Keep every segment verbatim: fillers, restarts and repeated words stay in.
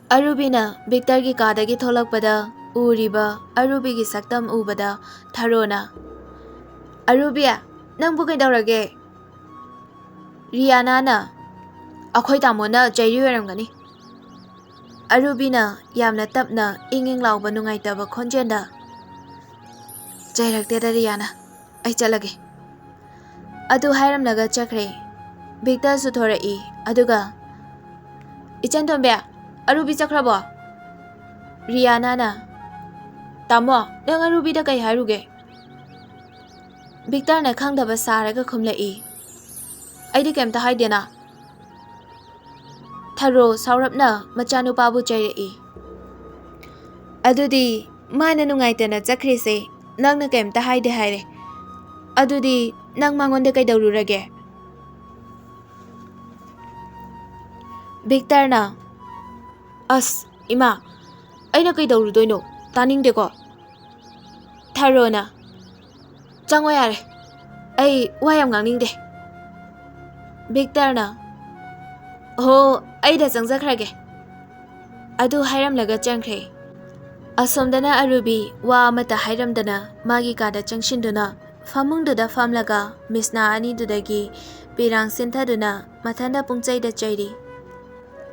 ꯑꯔꯨꯕꯤꯅ ꯚꯤꯛꯇꯔꯒꯤ ꯀꯥꯗꯒꯤ ꯊꯣꯛꯂꯛꯄꯗ ꯎꯔꯤꯕ ꯑꯔꯨꯕꯤꯒꯤ ꯁꯛꯇꯝ ꯎꯕꯗ ꯊꯔꯣꯅ, "ꯑꯔꯨꯕꯤ, ꯅꯪꯕꯨ ꯀꯩꯗꯧꯔꯒꯦ?" ꯔꯤꯌꯥꯅꯥꯅ, "ꯑꯩꯈꯣꯏ ꯇꯥꯃꯣꯅ ꯆꯩꯔꯤ ꯑꯣꯏꯔꯝꯒꯅꯤ꯫" ꯑꯔꯨꯕꯤꯅ ꯌꯥꯝꯅ ꯇꯞꯅ ꯏꯪ ꯏꯪ ꯂꯥꯎꯕ ꯅꯨꯡꯉꯥꯏꯇꯕ ꯈꯣꯟꯖꯦꯜꯗ, "ꯆꯩꯔꯛꯇꯦꯗ ꯔꯤꯌꯥꯅꯥ, ꯑꯩ ꯆꯠꯂꯒꯦ꯫" ꯑꯗꯨ ꯍꯥꯏꯔꯝꯂꯒ ꯆꯠꯈ꯭ꯔꯦ꯫ ꯚꯤꯛꯇꯔꯁꯨ ꯊꯣꯔꯛꯏ꯫ ꯑꯗꯨꯒ, "ꯏꯆꯟ ꯇꯣꯝꯕꯤ, ꯑꯔꯨꯕꯤ ꯆꯠꯈ꯭ꯔꯕꯣ?" ꯔꯤꯌꯥꯅꯥꯅ, "ꯇꯥꯃꯣ, ꯅꯪ ꯑꯔꯨꯕꯤꯗ ꯀꯩ ꯍꯥꯏꯔꯨꯒꯦ?" ꯚꯤꯛꯇꯔꯅ ꯈꯪꯗꯕ ꯁꯥꯔꯒ ꯈꯨꯝꯂꯛꯏ꯫ "ꯑꯩꯗꯤ ꯀꯩꯝꯇ ꯍꯥꯏꯗꯦꯅ꯫" ꯊꯔꯣ ꯁꯥꯎꯔꯞꯅ ꯃꯆꯥꯅꯨꯄꯥꯕꯨ ꯆꯩꯔꯛꯏ꯫ "ꯑꯗꯨꯗꯤ ꯃꯥꯅ ꯅꯨꯡꯉꯥꯏꯇꯅ ꯆꯠꯈ꯭ꯔꯤꯁꯦ ꯅꯪꯅ ꯀꯩꯝꯇ ꯍꯥꯏꯗꯦ ꯍꯥꯏꯔꯦ꯫ ꯑꯗꯨꯗꯤ ꯅꯪ ꯃꯉꯣꯟꯗ ꯀꯩꯗꯧꯔꯨꯔꯒꯦ?" ꯚꯤꯛꯇꯔꯅ, "ꯑꯁ, ꯏꯃꯥ, ꯑꯩꯅ ꯀꯩꯗꯧꯔꯨꯗꯣꯏꯅꯣ? ꯇꯥꯅꯤꯡꯗꯦꯀꯣ꯫" ꯊꯔꯣꯅ, "ꯆꯪꯉꯣ ꯌꯥꯔꯦ, ꯑꯩ ꯋꯥ ꯌꯥꯝ ꯉꯥꯡꯅꯤꯡꯗꯦ꯫" ꯚꯤꯛꯇꯔꯅ, "ꯍꯣ, ꯑꯩꯗ ꯆꯪꯖꯈ꯭ꯔꯒꯦ꯫" ꯑꯗꯨ ꯍꯥꯏꯔꯝꯂꯒ ꯆꯪꯈ꯭ꯔꯦ꯫ ꯑꯁꯣꯝꯗꯅ ꯑꯔꯨꯕꯤ ꯋꯥ ꯑꯃꯠꯇ ꯍꯥꯏꯔꯝꯗꯅ ꯃꯥꯒꯤ ꯀꯥꯗ ꯆꯪꯁꯤꯟꯗꯨꯅ ꯐꯃꯨꯡꯗꯨꯗ ꯐꯝꯂꯒ ꯃꯤꯁꯅꯥ ꯑꯅꯤꯗꯨꯗꯒꯤ ꯄꯤꯔꯥꯡ ꯁꯤꯟꯊꯗꯨꯅ ꯃꯊꯟꯇ ꯄꯨꯡꯆꯩꯗ ꯆꯩꯔꯤ꯫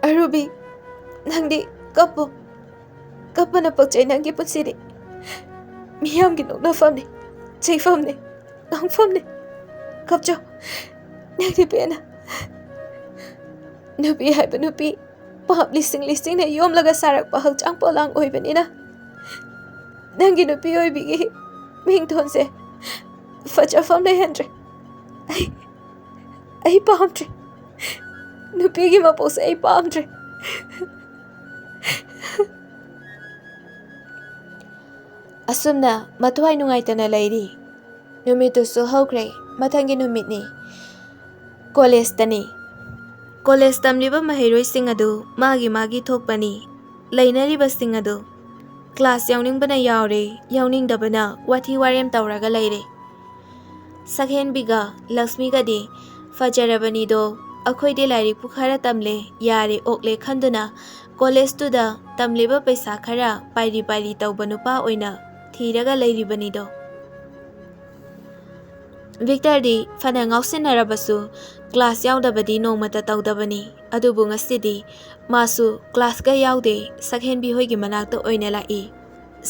"ꯑꯔꯨꯕꯤ, ꯅꯪꯗꯤ ꯀꯞꯄꯨ꯫ ꯀꯞꯄꯅ ꯄꯣꯛꯆꯩ ꯅꯪꯒꯤ ꯄꯨꯟꯁꯤꯗꯤ꯫ ꯃꯤꯌꯥꯝꯒꯤ ꯅꯣꯛꯅꯐꯝꯅꯤ, ꯆꯩꯐꯝꯅꯤ, ꯉꯥꯡꯐꯝꯅꯤ꯫ ꯀꯞꯆꯧ꯫ ꯅꯪꯗꯤ ꯄꯦꯟꯅ꯫ ꯅꯨꯄꯤ ꯍꯥꯏꯕ ꯅꯨꯄꯤ ꯄꯥꯞ ꯂꯤꯁꯤꯡ ꯂꯤꯁꯤꯡꯅ ꯌꯣꯝꯂꯒ ꯁꯥꯔꯛꯄ ꯍꯛꯆꯥꯡ ꯄꯣꯂꯥꯡ ꯑꯣꯏꯕꯅꯤꯅ ꯅꯪꯒꯤ ꯅꯨꯄꯤ ꯑꯣꯏꯕꯤꯒꯤ ꯃꯤꯡꯊꯣꯟꯁꯦ ꯐꯖꯐꯝ ꯂꯩꯍꯟꯗ꯭ꯔꯦ꯫ ꯑꯩ, ꯑꯩ ꯄꯥꯝꯗ꯭ꯔꯦ꯫ ꯅꯨꯄꯤꯒꯤ ꯃꯄꯣꯛꯁꯦ ꯑꯩ ꯄꯥꯝꯗ꯭ꯔꯦ꯫" ꯑꯁꯨꯝꯅ ꯃꯊ꯭ꯋꯥꯏ ꯅꯨꯡꯉꯥꯏꯇꯅ ꯂꯩꯔꯤ꯫ ꯅꯨꯃꯤꯠꯇꯨꯁꯨ ꯍꯧꯈ꯭ꯔꯦ꯫ ꯃꯊꯪꯒꯤ ꯅꯨꯃꯤꯠꯅꯤ꯫ ꯀꯣꯂꯦꯖꯇꯅꯤ꯫ ꯀꯣꯂꯦꯖ ꯇꯝꯂꯤꯕ ꯃꯍꯩꯔꯣꯏꯁꯤꯡ ꯑꯗꯨ ꯃꯥꯒꯤ ꯃꯥꯒꯤ ꯊꯣꯛꯄꯅꯤ꯫ ꯂꯩꯅꯔꯤꯕꯁꯤꯡ ꯑꯗꯨ ꯀ꯭ꯂꯥꯁ ꯌꯥꯎꯅꯤꯡꯕꯅ ꯌꯥꯎꯔꯦ, ꯌꯥꯎꯅꯤꯡꯗꯕꯅ ꯋꯥꯊꯤ ꯋꯥꯔꯦꯝ ꯇꯧꯔꯒ ꯂꯩꯔꯦ꯫ ꯁꯛꯍꯦꯟꯕꯤꯒ ꯂꯛꯁꯃꯤꯒꯗꯤ ꯐꯖꯔꯕꯅꯤꯗꯣ, ꯑꯩꯈꯣꯏꯗꯤ ꯂꯥꯏꯔꯤꯛꯄꯨ ꯈꯔ ꯇꯝꯂꯦ, ꯌꯥꯔꯦ, ꯑꯣꯛꯂꯦ ꯈꯟꯗꯨꯅ ꯀꯣꯂꯦꯖꯇꯨꯗ ꯇꯝꯂꯤꯕ ꯄꯩꯁꯥ ꯈꯔ ꯄꯥꯏꯔꯤ ꯄꯥꯏꯔꯤ ꯇꯧꯕ ꯅꯨꯄꯥ ꯑꯣꯏꯅ ꯊꯤꯔꯒ ꯂꯩꯔꯤꯕꯅꯤꯗꯣ꯫ ꯚꯤꯛꯇꯔꯗꯤ ꯐꯅ ꯉꯥꯎꯁꯤꯟꯅꯔꯕꯁꯨ ꯀ꯭ꯂꯥꯁ ꯌꯥꯎꯗꯕꯗꯤ ꯅꯣꯡꯃꯇ ꯇꯧꯗꯕꯅꯤ꯫ ꯑꯗꯨꯕꯨ ꯉꯁꯤꯗꯤ ꯃꯥꯁꯨ ꯀ꯭ꯂꯥꯁꯀ ꯌꯥꯎꯗꯦ, ꯁꯛꯍꯦꯟꯕꯤ ꯍꯣꯏꯒꯤ ꯃꯅꯥꯛꯇ ꯑꯣꯏꯅ ꯂꯥꯛꯏ꯫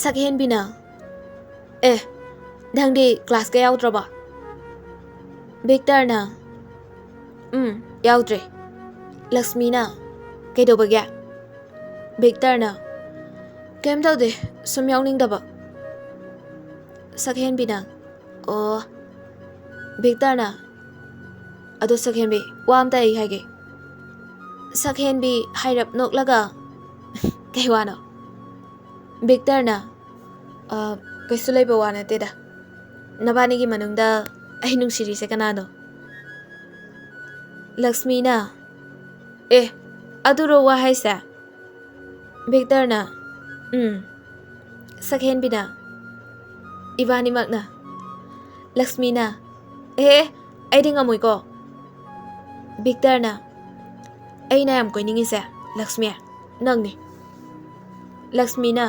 ꯁꯛꯍꯦꯟꯕꯤꯅ, "ꯑꯦ, ꯅꯪꯗꯤ ꯀ꯭ꯂꯥꯁꯀ ꯌꯥꯎꯗ꯭ꯔꯕꯣ?" ꯚꯤꯛꯇꯔꯅ, "ꯎꯝ, ꯌꯥꯎꯗ꯭ꯔꯦ꯫" ꯂꯛꯁꯃꯤꯅ, "ꯀꯩꯗꯧꯕꯒꯤ?" ꯚꯤꯛꯇꯔꯅ, "ꯀꯩꯝ ꯇꯧꯗꯦ, ꯁꯨꯝ ꯌꯥꯎꯅꯤꯡꯗꯕ꯫" ꯁꯛꯍꯦꯟꯕꯤꯅ, "ꯑꯣ꯫" ꯚꯤꯛꯇꯔꯅ, "ꯑꯗꯣ ꯁꯛꯍꯦꯟꯕꯤ, ꯋꯥ ꯑꯝꯇ ꯑꯩ ꯍꯥꯏꯒꯦ꯫" ꯁꯛꯍꯦꯟꯕꯤ ꯍꯥꯏꯔꯞ ꯅꯣꯛꯂꯒ, "ꯀꯩ ꯋꯥꯅꯣ?" ꯚꯤꯛꯇꯔꯅ, "ꯑ, ꯀꯩꯁꯨ ꯂꯩꯕ ꯋꯥ ꯅꯠꯇꯦꯗ꯫ ꯅꯕꯥꯅꯤꯒꯤ ꯃꯅꯨꯡꯗ ꯑꯩ ꯅꯨꯡꯁꯤꯔꯤꯁꯦ ꯀꯅꯥꯅꯣ?" ꯂꯛꯁꯃꯤꯅ, "ꯑꯦ, ꯑꯗꯨꯔꯣ ꯋꯥ ꯍꯥꯏꯁꯦ?" ꯚꯤꯛꯇꯔꯅ, "ꯎꯝ꯫" ꯁꯛꯍꯦꯟꯕꯤꯅ, "ꯏꯕꯥꯅꯤꯃꯛꯅ꯫" ꯂꯛꯁꯃꯤꯅ, "ꯑꯦ, ꯑꯦ, ꯑꯩꯗꯤ ꯉꯝꯃꯣꯏꯀꯣ꯫" ꯚꯤꯛꯇꯔꯅ, "ꯑꯩꯅ ꯌꯥꯝ ꯀꯣꯏꯅꯤꯡꯉꯤꯁꯦ, ꯂꯛꯁꯃꯤ, ꯅꯪꯅꯤ꯫" ꯂꯛꯁꯃꯤꯅ,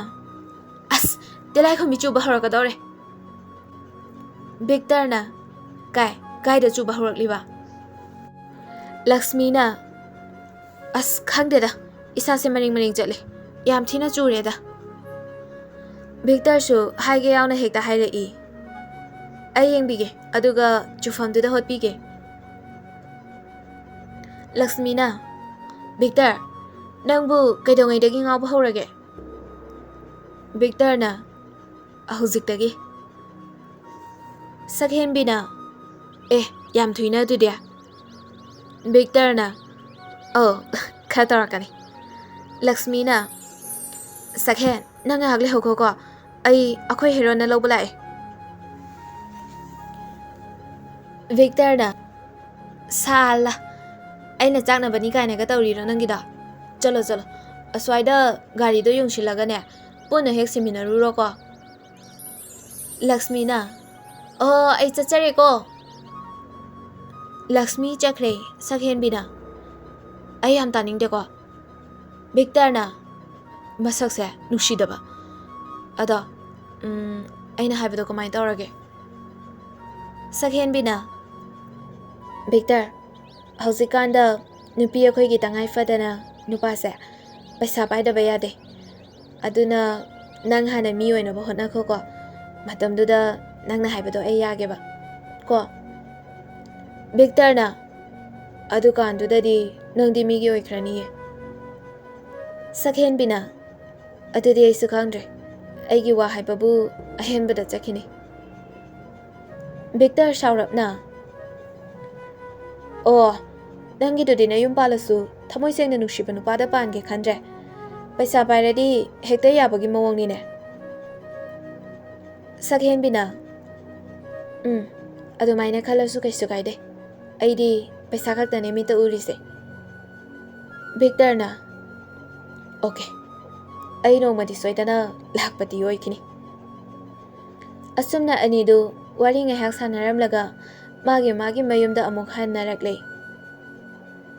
"ꯑꯁ, ꯇꯤꯜꯂꯥꯏꯈꯨꯝꯕꯤ ꯆꯨꯕ ꯍꯧꯔꯛꯀꯗꯧꯔꯦ꯫" ꯚꯤꯛꯇꯔꯅ, "ꯀꯥꯏ, ꯀꯥꯏꯗ ꯆꯨꯕ ꯍꯧꯔꯛꯂꯤꯕ?" ꯂꯛꯁꯃꯤꯅ, "ꯑꯁ, ꯈꯪꯗꯦꯗ, ꯏꯁꯥꯁꯦ ꯃꯔꯦꯡ ꯃꯔꯦꯡ ꯆꯠꯂꯦ꯫ ꯌꯥꯝ ꯊꯤꯅ ꯆꯨꯔꯦꯗ꯫" ꯚꯤꯛꯇꯔꯁꯨ ꯍꯥꯏꯒꯦ ꯌꯥꯎꯅ ꯍꯦꯛꯇ ꯍꯥꯏꯔꯛꯏ꯫ "ꯑꯩ ꯌꯦꯡꯕꯤꯒꯦ, ꯑꯗꯨꯒ ꯆꯨꯐꯝꯗꯨꯗ ꯍꯣꯠꯄꯤꯒꯦ꯫" ꯂꯛꯁꯃꯤꯅ, "ꯚꯤꯛꯇꯔ, ꯅꯪꯕꯨ ꯀꯩꯗꯧꯉꯩꯗꯒꯤ ꯉꯥꯎꯕ ꯍꯧꯔꯒꯦ?" ꯚꯤꯛꯇꯔꯅ, "ꯍꯧꯖꯤꯛꯇꯒꯤ꯫" ꯁꯛꯍꯦꯟꯕꯤꯅ, "ꯑꯦ, ꯌꯥꯝ ꯊꯨꯏꯅ ꯑꯗꯨꯗꯤ꯫" ꯚꯤꯛꯇꯔꯅ, "ꯑꯧ, ꯈꯔ ꯇꯧꯔꯛꯀꯅꯤ꯫" ꯂꯛꯁꯃꯤꯅ, "ꯁꯛꯍꯦꯟ, ꯅꯪ ꯉꯥꯏꯍꯥꯛ ꯂꯩꯍꯧꯈꯣꯀꯣ, ꯑꯩ ꯑꯩꯈꯣꯏ ꯍꯦꯔꯣꯅ ꯂꯧꯕ ꯂꯥꯛꯑꯦ꯫" ꯚꯤꯛꯇꯔꯅ, "ꯁꯥꯜꯂꯥ, ꯑꯩꯅ ꯆꯥꯛꯅꯕꯅꯤ ꯀꯥꯏꯅꯒ ꯇꯧꯔꯤꯔꯣ ꯅꯪꯒꯤꯗꯣ? ꯆꯠꯂꯣ, ꯆꯠꯂꯣ, ꯑꯁ꯭ꯋꯥꯏꯗ ꯒꯥꯔꯤꯗꯣ ꯌꯨꯡꯁꯤꯜꯂꯒꯅꯦ, ꯄꯨꯟꯅ ꯍꯦꯛ ꯁꯤꯃꯤꯟꯅꯔꯨꯔꯣꯀꯣ꯫" ꯂꯛꯁꯃꯤꯅ, "ꯑꯣ, ꯑꯩ ꯆꯠꯆꯔꯦꯀꯣ꯫" ꯂꯛꯁꯃꯤ ꯆꯠꯈ꯭ꯔꯦ꯫ ꯁꯛꯍꯦꯟꯕꯤꯅ, "ꯑꯩ ꯌꯥꯝ ꯇꯥꯅꯤꯡꯗꯦꯀꯣ꯫" ꯚꯤꯛꯇꯔꯅ ꯃꯁꯛꯁꯦ ꯅꯨꯡꯁꯤꯗꯕ꯫ ꯑꯗꯣ, ꯎꯝ, ꯑꯩꯅ ꯍꯥꯏꯕꯗꯣ ꯀꯃꯥꯏꯅ ꯇꯧꯔꯒꯦ? ꯁꯛꯍꯦꯟꯕꯤꯅ, "ꯚꯤꯛꯇꯔ, ꯍꯧꯖꯤꯛꯀꯥꯟꯗ ꯅꯨꯄꯤ ꯑꯩꯈꯣꯏꯒꯤ ꯇꯉꯥꯏ ꯐꯗꯅ ꯅꯨꯄꯥꯁꯦ ꯄꯩꯁꯥ ꯄꯥꯏꯗꯕ ꯌꯥꯗꯦ꯫ ꯑꯗꯨꯅ ꯅꯪ ꯍꯥꯟꯅ ꯃꯤ ꯑꯣꯏꯅꯕ ꯍꯣꯠꯅꯈꯣꯀꯣ꯫ ꯃꯇꯝꯗꯨꯗ ꯅꯪꯅ ꯍꯥꯏꯕꯗꯣ ꯑꯩ ꯌꯥꯒꯦꯕ꯫ ꯀꯣ?" ꯚꯤꯛꯇꯔꯅ, "ꯑꯗꯨꯀꯥꯟꯗꯨꯗꯗꯤ ꯅꯪꯗꯤ ꯃꯤꯒꯤ ꯑꯣꯏꯈ꯭ꯔꯅꯤꯌꯦ꯫" ꯁꯛꯍꯦꯟꯕꯤꯅ, "ꯑꯗꯨꯗꯤ ꯑꯩꯁꯨ ꯈꯪꯗ꯭ꯔꯦ꯫ ꯑꯩꯒꯤ ꯋꯥ ꯍꯥꯏꯕꯕꯨ ꯑꯍꯦꯟꯕꯗ ꯆꯠꯈꯤꯅꯤ꯫" ꯚꯤꯛꯇꯔ ꯁꯥꯎꯔꯞꯅ, "ꯑꯣ, ꯅꯪꯒꯤꯗꯨꯗꯤ ꯅꯌꯨꯝ ꯄꯥꯜꯂꯁꯨ ꯊꯃꯣꯏ ꯁꯦꯡꯅ ꯅꯨꯡꯁꯤꯕ ꯅꯨꯄꯥꯗ ꯄꯥꯟꯒꯦ ꯈꯟꯗ꯭ꯔꯦ꯫ ꯄꯩꯁꯥ ꯄꯥꯏꯔꯗꯤ ꯍꯦꯛꯇ ꯌꯥꯕꯒꯤ ꯃꯑꯣꯡꯅꯤꯅꯦ꯫" ꯁꯛꯍꯦꯟꯕꯤꯅ, "ꯎꯝ, ꯑꯗꯨꯃꯥꯏꯅ ꯈꯜꯂꯁꯨ ꯀꯩꯁꯨ ꯀꯥꯏꯗꯦ꯫ ꯑꯩꯗꯤ ꯄꯩꯁꯥ ꯈꯛꯇꯅꯦ ꯃꯤꯠꯇ ꯎꯔꯤꯁꯦ꯫" ꯚꯤꯛꯇꯔꯅ, "ꯑꯣꯀꯦ, ꯑꯩ ꯅꯣꯡꯃꯗꯤ ꯁꯣꯏꯗꯅ ꯂꯥꯈꯄꯇꯤ ꯑꯣꯏꯈꯤꯅꯤ꯫" ꯑꯁꯨꯝꯅ ꯑꯅꯤꯗꯨ ꯋꯥꯔꯤ ꯉꯥꯏꯍꯥꯛ ꯁꯥꯟꯅꯔꯝꯂꯒ ꯃꯥꯒꯤ ꯃꯥꯒꯤ ꯃꯌꯨꯝꯗ ꯑꯃꯨꯛ ꯍꯟꯅꯔꯛꯂꯦ꯫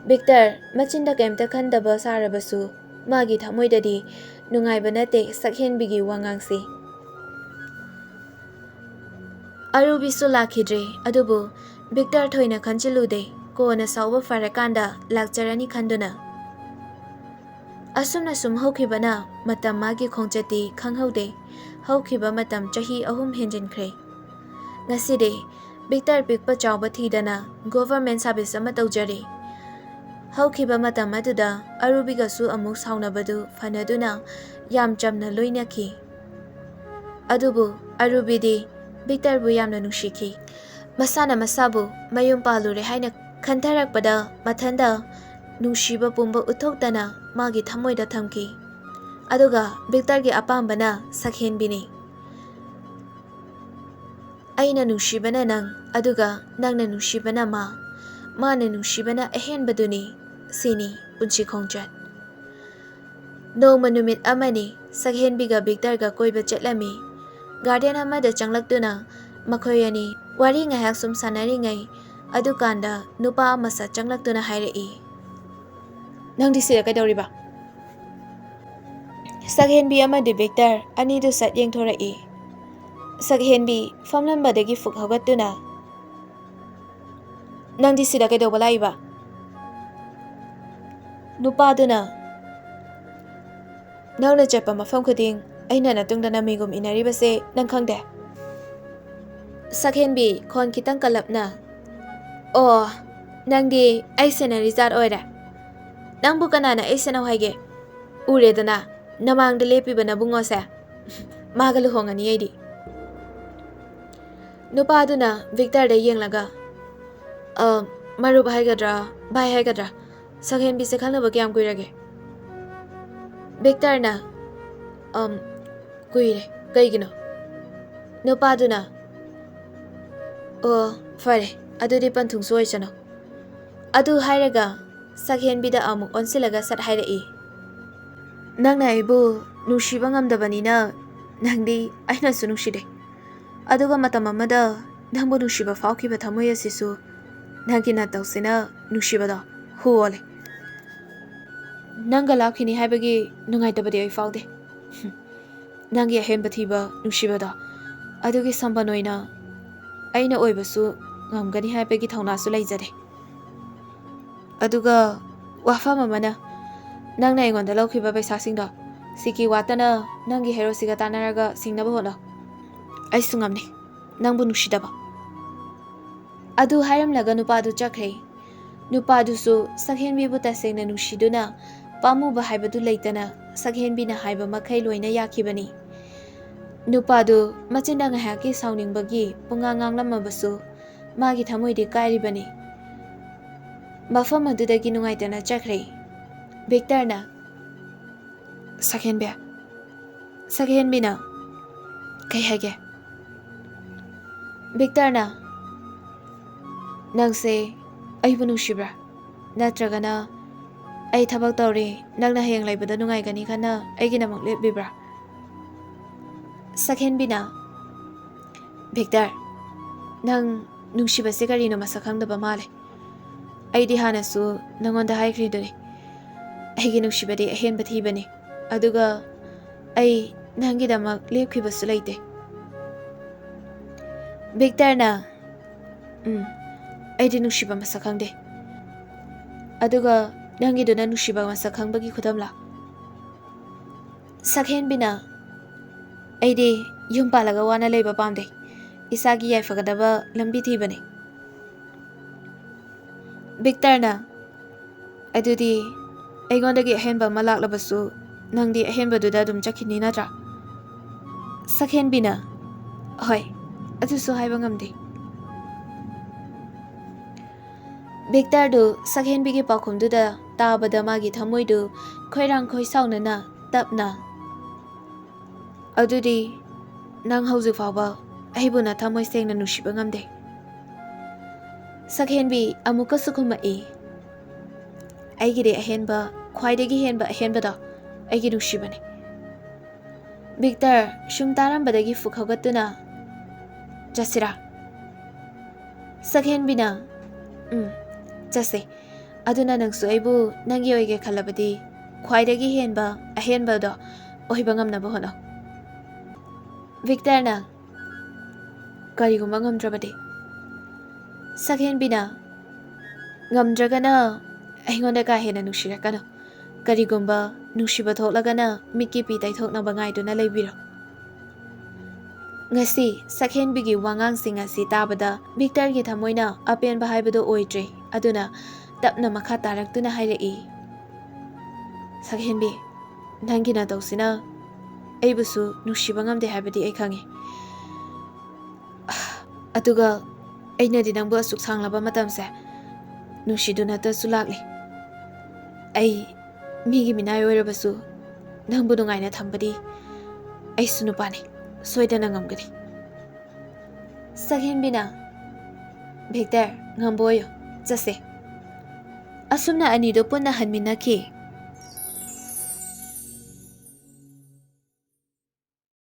ꯚꯤꯛꯇꯔ ꯃꯆꯤꯟꯗ ꯀꯩꯝꯇ ꯈꯟꯗꯕ ꯁꯥꯔꯕꯁꯨ ꯃꯥꯒꯤ ꯊꯃꯣꯏꯗꯗꯤ ꯅꯨꯡꯉꯥꯏꯕ ꯅꯠꯇꯦ ꯁꯛꯍꯦꯟꯕꯤꯒꯤ ꯋꯥꯉꯥꯡꯁꯤ꯫ ꯑꯔꯨꯕꯤꯁꯨ ꯂꯥꯛꯈꯤꯗ꯭ꯔꯦ, ꯑꯗꯨꯕꯨ ꯚꯤꯛꯇꯔ ꯊꯣꯏꯅ ꯈꯟꯖꯤꯜꯂꯨꯗꯦ, ꯀꯣꯟꯅ ꯁꯥꯎꯕ ꯐꯔꯀꯥꯟꯗ ꯂꯥꯛꯆꯔꯅꯤ ꯈꯟꯗꯨꯅ꯫ ꯑꯁꯨꯝꯅ ꯁꯨꯝ ꯍꯧꯈꯤꯕꯅ ꯃꯇꯝ ꯃꯥꯒꯤ ꯈꯣꯡꯆꯠꯇꯤ ꯈꯪꯍꯧꯗꯦ꯫ ꯍꯧꯈꯤꯕ ꯃꯇꯝ ꯆꯍꯤ ꯑꯍꯨꯝ ꯍꯦꯟꯖꯤꯟꯈ꯭ꯔꯦ꯫ ꯉꯁꯤꯗꯤ ꯚꯤꯛꯇꯔ ꯄꯤꯛꯄ ꯆꯥꯎꯕ ꯊꯤꯗꯅ government service ꯑꯃ ꯇꯧꯖꯔꯤ꯫ ꯍꯧꯈꯤꯕ ꯃꯇꯝ ꯑꯗꯨꯗ ꯑꯔꯨꯕꯤꯒꯁꯨ ꯑꯃꯨꯛ ꯁꯥꯎꯅꯕꯗꯨ ꯐꯅꯗꯨꯅ ꯌꯥꯝ ꯆꯝꯅ ꯂꯣꯏꯅꯈꯤ꯫ ꯑꯗꯨꯕꯨ ꯑꯔꯨꯕꯤꯗꯤ ꯚꯤꯛꯇꯔꯕꯨ ꯌꯥꯝꯅ ꯅꯨꯡꯁꯤꯈꯤ꯫ ꯃꯁꯥꯅ ꯃꯁꯥꯕꯨ ꯃꯌꯨꯝ ꯄꯥꯜꯂꯨꯔꯦ ꯍꯥꯏꯅ ꯈꯟꯊꯔꯛꯄꯗ ꯃꯊꯟꯇ ꯅꯨꯡꯁꯤꯕ ꯄꯨꯝꯕ ꯎꯠꯊꯣꯛꯇꯅ ꯃꯥꯒꯤ ꯊꯃꯣꯏꯗ ꯊꯝꯈꯤ꯫ ꯑꯗꯨꯒ ꯚꯤꯛꯇꯔꯒꯤ ꯑꯄꯥꯝꯕꯅ ꯁꯛꯍꯦꯟꯕꯤꯅꯤ꯫ ꯑꯩꯅ ꯅꯨꯡꯁꯤꯕꯅ ꯅꯪ, ꯑꯗꯨꯒ ꯅꯪꯅ ꯅꯨꯡꯁꯤꯕꯅ ꯃꯥ, ꯃꯥꯅ ꯅꯨꯡꯁꯤꯕꯅ ꯑꯍꯦꯟꯕꯗꯨꯅꯤ, ꯁꯤꯅꯤ ꯄꯨꯟꯁꯤ ꯈꯣꯡꯆꯠ꯫ ꯅꯣꯡꯃ ꯅꯨꯃꯤꯠ ꯑꯃꯅꯤ, ꯁꯛꯍꯦꯟꯕꯤꯒ ꯚꯤꯛꯇꯔꯒ ꯀꯣꯏꯕ ꯆꯠꯂꯝꯃꯤ꯫ Garden ꯑꯃꯗ ꯆꯪꯂꯛꯇꯨꯅ ꯃꯈꯣꯏ ꯑꯅꯤ ꯋꯥꯔꯤ ꯉꯥꯏꯍꯥꯛ ꯁꯨꯝ ꯁꯥꯟꯅꯔꯤꯉꯩ, ꯑꯗꯨꯀꯥꯟꯗ ꯅꯨꯄꯥ ꯑꯃ ꯁꯠ ꯆꯪꯂꯛꯇꯨꯅ ꯍꯥꯏꯔꯛꯏ, "ꯅꯪꯗꯤ ꯁꯤꯗ ꯀꯩꯗꯧꯔꯤꯕ?" ꯁꯛꯍꯦꯟꯕꯤ ꯑꯃꯗꯤ ꯚꯤꯛꯇꯔ ꯑꯅꯤꯗꯨ ꯁꯠ ꯌꯦꯡꯊꯣꯔꯛꯏ꯫ ꯁꯛꯍꯦꯟꯕꯤ ꯐꯝꯂꯝꯕꯗꯒꯤ ꯐꯨꯛ ꯍꯧꯒꯠꯇꯨꯅ, "ꯅꯪꯗꯤ ꯁꯤꯗ ꯀꯩꯗꯧꯕ ꯂꯥꯛꯏꯕ?" ꯅꯨꯄꯥꯗꯨꯅ, "ꯅꯪꯅ ꯆꯠꯄ ꯃꯐꯝ ꯈꯨꯗꯤꯡ ꯑꯩꯅ ꯅꯇꯨꯡꯗ ꯅꯃꯤꯒꯨꯝ ꯏꯟꯅꯔꯤꯕꯁꯦ ꯅꯪ ꯈꯪꯗꯦ?" ꯁꯛꯍꯦꯟꯕꯤ ꯈꯣꯟ ꯈꯤꯇꯪ ꯀꯜꯂꯞꯅ, "ꯑꯣ, ꯅꯪꯗꯤ ꯑꯩ ꯁꯦꯟꯅꯔꯤ ꯖꯥꯠ ꯑꯣꯏꯔꯦ꯫ ꯅꯪꯕꯨ ꯀꯅꯥꯅ ꯑꯩ ꯁꯦꯟꯅꯧ ꯍꯥꯏꯒꯦ? ꯎꯔꯦꯗꯅ, ꯅꯃꯥꯡꯗ ꯂꯦꯞꯄꯤꯕ ꯅꯕꯨꯡꯉꯣꯁꯦ꯫ ꯃꯥꯒ ꯂꯨꯍꯣꯡꯉꯅꯤ ꯑꯩꯗꯤ꯫" ꯅꯨꯄꯥꯗꯨꯅ ꯚꯤꯛꯇꯔꯗ ꯌꯦꯡꯂꯒ, "ꯑ, ꯃꯔꯨꯞ ꯍꯥꯏꯒꯗ꯭ꯔꯥ, ꯚꯥꯏ ꯍꯥꯏꯒꯗ꯭ꯔꯥ, ꯁꯛꯍꯦꯟꯕꯤꯁꯦ ꯈꯪꯅꯕ ꯀꯌꯥꯝ ꯀꯨꯏꯔꯒꯦ?" ꯚꯤꯛꯇꯔꯅ, "ꯑꯝ, ꯀꯨꯏꯔꯦ꯫ ꯀꯩꯒꯤꯅꯣ?" ꯅꯨꯄꯥꯗꯨꯅ, "ꯑꯣ, ꯐꯔꯦ, ꯑꯗꯨꯗꯤ ꯄꯟꯊꯨꯡꯁꯨ ꯑꯣꯏꯁꯅꯨ꯫" ꯑꯗꯨ ꯍꯥꯏꯔꯒ ꯁꯛꯍꯦꯟꯕꯤꯗ ꯑꯃꯨꯛ ꯑꯣꯟꯁꯤꯜꯂꯒ ꯁꯠ ꯍꯥꯏꯔꯛꯏ, "ꯅꯪꯅ ꯑꯩꯕꯨ ꯅꯨꯡꯁꯤꯕ ꯉꯝꯗꯕꯅꯤꯅ ꯅꯪꯗꯤ ꯑꯩꯅꯁꯨ ꯅꯨꯡꯁꯤꯗꯦ꯫ ꯑꯗꯨꯒ ꯃꯇꯝ ꯑꯃꯗ ꯅꯪꯕꯨ ꯅꯨꯡꯁꯤꯕ ꯐꯥꯎꯈꯤꯕ ꯊꯃꯣꯏ ꯑꯁꯤꯁꯨ ꯅꯪꯒꯤ ꯅꯇꯧꯁꯤꯅ ꯅꯨꯡꯁꯤꯕꯗꯣ ꯍꯨ ꯑꯣꯜꯂꯦ꯫ ꯅꯪꯒ ꯂꯥꯞꯈꯤꯅꯤ ꯍꯥꯏꯕꯒꯤ ꯅꯨꯡꯉꯥꯏꯇꯕꯗꯤ ꯑꯩ ꯐꯥꯎꯗꯦ꯫ ꯅꯪꯒꯤ ꯑꯍꯦꯟꯕ ꯊꯤꯕ ꯅꯨꯡꯁꯤꯕꯗꯣ ꯑꯗꯨꯒꯤ ꯁꯝꯕꯟ ꯑꯣꯏꯅ ꯑꯩꯅ ꯑꯣꯏꯕꯁꯨ ꯉꯝꯒꯅꯤ ꯍꯥꯏꯕꯒꯤ ꯊꯧꯅꯥꯁꯨ ꯂꯩꯖꯗꯦ꯫ ꯑꯗꯨꯒ ꯋꯥꯐꯝ ꯑꯃꯅ, ꯅꯪꯅ ꯑꯩꯉꯣꯟꯗ ꯂꯧꯈꯤꯕ ꯄꯩꯁꯥꯁꯤꯡꯗꯣ ꯁꯤꯀꯤ ꯋꯥꯠꯇꯅ ꯅꯪꯒꯤ ꯍꯦꯔꯣꯁꯤꯒ ꯇꯥꯟꯅꯔꯒ ꯁꯤꯡꯅꯕ ꯍꯣꯠꯅꯧ꯫ ꯑꯩꯁꯨ ꯉꯝꯅꯤ ꯅꯪꯕꯨ ꯅꯨꯡꯁꯤꯗꯕ꯫" ꯑꯗꯨ ꯍꯥꯏꯔꯝꯂꯒ ꯅꯨꯄꯥꯗꯨ ꯆꯠꯈ꯭ꯔꯦ꯫ ꯅꯨꯄꯥꯗꯨꯁꯨ ꯁꯛꯍꯦꯟꯕꯤꯕꯨ ꯇꯁꯦꯡꯅ ꯅꯨꯡꯁꯤꯗꯨꯅ ꯄꯥꯝꯃꯨꯕ ꯍꯥꯏꯕꯗꯨ ꯂꯩꯇꯅ ꯁꯛꯍꯦꯟꯕꯤꯅ ꯍꯥꯏꯕ ꯃꯈꯩ ꯂꯣꯏꯅ ꯌꯥꯈꯤꯕꯅꯤ꯫ ꯅꯨꯄꯥꯗꯨ ꯃꯆꯤꯟꯗ ꯉꯥꯏꯍꯥꯛꯀꯤ ꯁꯥꯎꯅꯤꯡꯕꯒꯤ ꯄꯨꯡꯉꯥꯡ ꯉꯥꯡꯂꯝꯃꯕꯁꯨ ꯃꯥꯒꯤ ꯊꯃꯣꯏꯗꯤ ꯀꯥꯏꯔꯤꯕꯅꯤ꯫ ꯃꯐꯝ ꯑꯗꯨꯗꯒꯤ ꯅꯨꯡꯉꯥꯏꯇꯅ ꯆꯠꯈ꯭ꯔꯦ꯫ ꯚꯤꯛꯇꯔꯅ, "ꯁꯛꯍꯦꯟꯕꯤ꯫" ꯁꯛꯍꯦꯟꯕꯤꯅ, "ꯀꯩ ꯍꯥꯏꯒꯦ?" ꯚꯤꯛꯇꯔꯅ, "ꯅꯪꯁꯦ ꯑꯩꯕꯨ ꯅꯨꯡꯁꯤꯕ꯭ꯔꯥ? ꯅꯠꯇ꯭ꯔꯒꯅ ꯑꯩ ꯊꯕꯛ ꯇꯧꯔꯦ, ꯅꯪꯅ ꯍꯌꯦꯡ ꯂꯩꯕꯗ ꯅꯨꯡꯉꯥꯏꯒꯅꯤ ꯈꯟꯅ ꯑꯩꯒꯤꯗꯃꯛ ꯂꯦꯞꯂꯤꯕ꯭ꯔꯥ?" ꯁꯛꯍꯦꯟꯕꯤꯅ, "ꯚꯤꯛꯇꯔ, ꯅꯪ ꯅꯨꯡꯁꯤꯕꯁꯦ ꯀꯔꯤꯅꯣ ꯃꯁꯛ ꯈꯪꯗꯕ ꯃꯥꯜꯂꯦ꯫ ꯑꯩꯗꯤ ꯍꯥꯟꯅꯁꯨ ꯅꯪꯉꯣꯟꯗ ꯍꯥꯏꯈ꯭ꯔꯤꯗꯨꯅꯤ, ꯑꯩꯒꯤ ꯅꯨꯡꯁꯤꯕꯗꯤ ꯑꯍꯦꯟꯕ ꯊꯤꯕꯅꯤ꯫ ꯑꯗꯨꯒ ꯑꯩ ꯅꯪꯒꯤꯗꯃꯛ ꯂꯦꯞꯈꯤꯕꯁꯨ ꯂꯩꯇꯦ꯫ ꯕꯤꯛꯇꯔꯅ, "ꯎꯝ, ꯑꯩꯗꯤ ꯅꯨꯡꯁꯤꯕ ꯃꯁꯛ ꯈꯪꯗꯦ꯫ ꯑꯗꯨꯒ ꯅꯪꯒꯤꯗꯨꯅ ꯅꯨꯡꯁꯤꯕ ꯃꯁꯛ ꯈꯪꯕꯒꯤ ꯈꯨꯗꯝꯂꯥ?" ꯁꯛꯍꯦꯟꯕꯤꯅ, "ꯑꯩꯗꯤ ꯌꯨꯝ ꯄꯥꯜꯂꯒ ꯋꯥꯅ ꯂꯩꯕ ꯄꯥꯝꯗꯦ꯫ ꯏꯁꯥꯒꯤ ꯌꯥꯏꯐꯒꯗꯕ ꯂꯝꯕꯤ ꯊꯤꯕꯅꯤ꯫" ꯕꯤꯛꯇꯔꯅ, "ꯑꯗꯨꯗꯤ ꯑꯩꯉꯣꯟꯗꯒꯤ ꯑꯍꯦꯟꯕ ꯑꯃ ꯂꯥꯛꯂꯕꯁꯨ ꯅꯪꯗꯤ ꯑꯍꯦꯟꯕꯗꯨꯗ ꯑꯗꯨꯝ ꯆꯠꯈꯤꯅꯤ ꯅꯠꯇ꯭ꯔꯥ?" ꯁꯛꯍꯦꯟꯕꯤꯅ, "ꯍꯣꯏ, ꯑꯗꯨꯁꯨ ꯍꯥꯏꯕ ꯉꯝꯗꯦ꯫" ꯕꯤꯛꯇꯔꯗꯨ ꯁꯛꯍꯦꯟꯕꯤꯒꯤ ꯄꯥꯎꯈꯨꯝꯗꯨꯗ ꯇꯥꯕꯗ ꯃꯥꯒꯤ ꯊꯃꯣꯏꯗꯨ ꯈꯣꯏꯔꯥꯡ ꯈꯣꯏꯁꯥꯎꯅꯅ ꯇꯞꯅ, "ꯑꯗꯨꯗꯤ ꯅꯪ ꯍꯧꯖꯤꯛ ꯐꯥꯎꯕ ꯑꯩꯕꯨ ꯅꯊꯃꯣꯏ ꯁꯦꯡꯅ ꯅꯨꯡꯁꯤꯕ ꯉꯝꯗꯦ꯫" ꯁꯛꯍꯦꯟꯕꯤ ꯑꯃꯨꯛꯀꯁꯨ ꯈꯨꯝꯃꯛꯏ, "ꯑꯩꯒꯤꯗꯤ ꯑꯍꯦꯟꯕ, ꯈ꯭ꯋꯥꯏꯗꯒꯤ ꯍꯦꯟꯕ ꯑꯍꯦꯟꯕꯗꯣ ꯑꯩꯒꯤ ꯅꯨꯡꯁꯤꯕꯅꯤ꯫" ꯕꯤꯛꯇꯔ ꯁꯨꯝ ꯇꯥꯔꯝꯕꯗꯒꯤ ꯐꯨꯛ ꯍꯧꯒꯠꯇꯨꯅ, "ꯆꯠꯁꯤꯔꯥ?" ꯁꯛꯍꯦꯟꯕꯤꯅ, "ꯎꯝ, ꯆꯠꯁꯦ꯫ ꯑꯗꯨꯅ ꯅꯪꯁꯨ ꯑꯩꯕꯨ ꯅꯪꯒꯤ ꯑꯣꯏꯒꯦ ꯈꯜꯂꯕꯗꯤ ꯈ꯭ꯋꯥꯏꯗꯒꯤ ꯍꯦꯟꯕ ꯑꯍꯦꯟꯕꯗꯣ ꯑꯣꯏꯕ ꯉꯝꯅꯕ ꯍꯣꯠꯅꯧ꯫" ꯕꯤꯛꯇꯔꯅ, "ꯀꯔꯤꯒꯨꯝꯕ ꯉꯝꯗ꯭ꯔꯕꯗꯤ?" ꯁꯛꯍꯦꯟꯕꯤꯅ, "ꯉꯝꯗ꯭ꯔꯒꯅ ꯑꯩꯉꯣꯟꯗ ꯀꯥ ꯍꯦꯟꯅ ꯅꯨꯡꯁꯤꯔꯛꯀꯅꯨ꯫ ꯀꯔꯤꯒꯨꯝꯕ ꯅꯨꯡꯁꯤꯕ ꯊꯣꯛꯂꯒꯅ ꯃꯤꯠꯀꯤ ꯄꯤ ꯇꯩꯊꯣꯛꯅꯕ ꯉꯥꯏꯗꯨꯅ ꯂꯩꯕꯤꯔꯣ꯫" ꯉꯁꯤ ꯁꯛꯍꯦꯟꯕꯤꯒꯤ ꯋꯥꯉꯥꯡꯁꯤꯡ ꯑꯁꯤ ꯇꯥꯕꯗ ꯕꯤꯛꯇꯔꯒꯤ ꯊꯃꯣꯏꯅ ꯑꯄꯦꯟꯕ ꯍꯥꯏꯕꯗꯨ ꯑꯣꯏꯗ꯭ꯔꯦ꯫ ꯑꯗꯨꯅ ꯇꯞꯅ ꯃꯈꯥ ꯇꯥꯔꯛꯇꯨꯅ ꯍꯥꯏꯔꯛꯏ, "ꯁꯛꯍꯦꯟꯕꯤ, ꯅꯪꯒꯤ ꯅꯇꯧꯁꯤꯅ ꯑꯩꯕꯨꯁꯨ ꯅꯨꯡꯁꯤꯕ ꯉꯝꯗꯦ ꯍꯥꯏꯕꯗꯤ ꯑꯩ ꯈꯪꯉꯤ꯫ ꯑꯗꯨꯒ ꯑꯩꯅꯗꯤ ꯅꯪꯕꯨ ꯑꯁꯨꯛ ꯁꯥꯡꯂꯕ ꯃꯇꯝꯁꯦ ꯅꯨꯡꯁꯤꯗꯨꯅꯇꯁꯨ ꯂꯥꯛꯂꯤ꯫ ꯑꯩ ꯃꯤꯒꯤ ꯃꯤꯅꯥꯏ ꯑꯣꯏꯔꯕꯁꯨ ꯅꯪꯕꯨ ꯅꯨꯡꯉꯥꯏꯅ ꯊꯝꯕꯗꯤ ꯑꯩꯁꯨ ꯅꯨꯄꯥꯅꯤ, ꯁꯣꯏꯗꯅ ꯉꯝꯒꯅꯤ꯫" ꯁꯛꯍꯦꯟꯕꯤꯅ, "ꯕꯤꯛꯇꯔ, ꯉꯝꯕ ꯑꯣꯏꯌꯨ, ꯆꯠꯁꯦ꯫" ꯑꯁꯨꯝꯅ ꯑꯅꯤꯗꯨ ꯄꯨꯟꯅ ꯍꯟꯃꯤꯟꯅꯈꯤ꯫